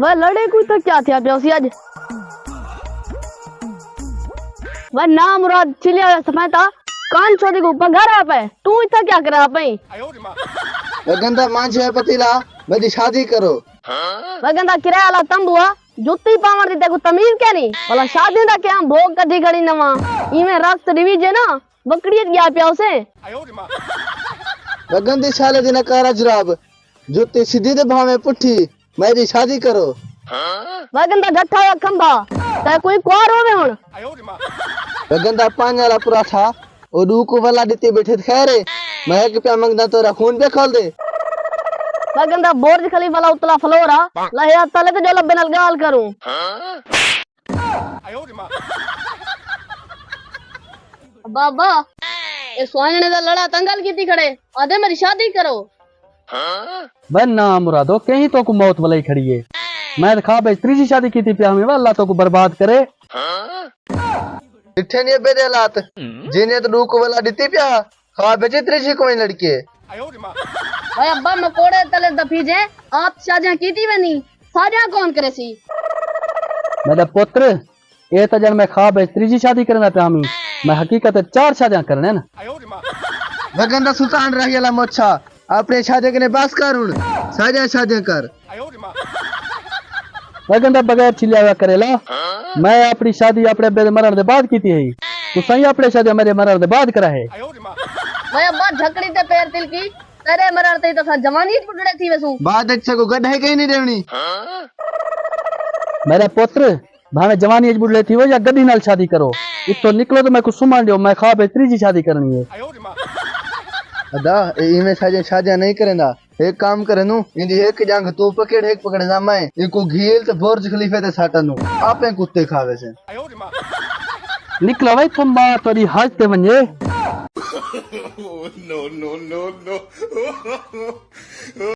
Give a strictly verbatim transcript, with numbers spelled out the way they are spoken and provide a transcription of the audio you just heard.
وہ لڑے کوئی تو کیا تھیا پیا اسی اج؟ وہ نامراد چلیا ہویا سفیتا، کان چھوڑی کو پگھر آ پے، تو اتھا کیا کرا پئی؟ وہ گندا مانجھے پتیلا، میری شادی کرو۔ وہ گندا کرایہ والا تمبو آ، جتی پاوݨ دی تیکوں تمیز کیا نہیں؟ بھلا شادی دا کیا بھوگ کڈھی گھڑی نواں، ایویں رست ڈویجے نا، وکڑی اچ ڳیا پیا ہوسے۔ وڳندی سالے دی نکارا جراب، جتی سدھی تے بھاویں پٹھی، میری شادی کرو۔ وڳندا ڈھٹھا ہویا کھمبا، تے کوئی کوار ہووے ہݨ۔ وڳندا پاݨی والا پراٹھا، او ݙو کو ولا ݙتی ٻیٹھے تے خیر ہے، میں ہک پیا منگدا تیرا خون پیا کھول دے۔ وڳندا برج خلیفہ والا اتلا فلور آ، لہیا تلے تے جو لبے نال ڳالھ کروں۔ بابا، اے سوہݨے دا لڑا تنگل کیتی کھڑے، آدھے میری شادی کرو۔ بے نامرادو، کہیں تو کو موت ولائی کھڑی ہے؟ میں تے خواب اچ تریجھی شادی کیتی پیا ہمیں، اللہ تو کو برباد کرے۔ ݙٹھے نہیں ابے دے حالات، جینے تو ݙو کو ولا ݙتی پیا، خواب اچ تریجھی کوئی لڑکی ہے۔ اوئے ابا، مکوڑے تلے دفی جے، آپ شادیاں کیتی ویندی، شادیاں کون کرے سی؟ میݙا پتر، اے تاں ڄݨ میں خواب اچ تریجھی شادی کرݨ دا پیا ہمی، میں حقیقت اچ چار شادیاں کرݨے نا۔ وڳندا سلطان راہی والا موچھا، اپݨے شادی کنے بس کر ہݨ، ساریاں شادیاں کر۔ وڳندا بغیر چھلیا ہویا کریلا، میں اپݨی شادی اپݨے ابے دے مرݨ دے بعد کیتی ہئی، تساں ہی اپݨے شادی میݙے مرݨ دے بعد کرا ہے۔ اوئے ابا، جھکڑی تے پیر تلکی، تیݙے مرݨ تے تساں جوانی اچ ٻڈھڑے تھی ویسوں۔ بعد اچ ساکوں گݙ ہے کہیں نہیں ݙیوݨی۔ میݙا پتر، بھاویں جوانی اچ ٻڈھڑے تھیوو یا گݙی نال شادی کرو، اتھوں نکلو تے میکوں سمھݨ ݙیو، میں خواب اچ تریجھی شادی کرݨی ہے۔ ادا، اے ایویں ساریاں شادیاں نہیں کریندا۔ ہک کم کریندوں، ایندی ہک ڄنگھ توں پکڑ، ہک پکڑیندا میں، اینکوں گھیل تے برج خلیفے تے سٹ آندوں، آپیں کتے کھا ویسن۔ نکلا وے اتھوں، ماں تیݙی حج تے ونڄے۔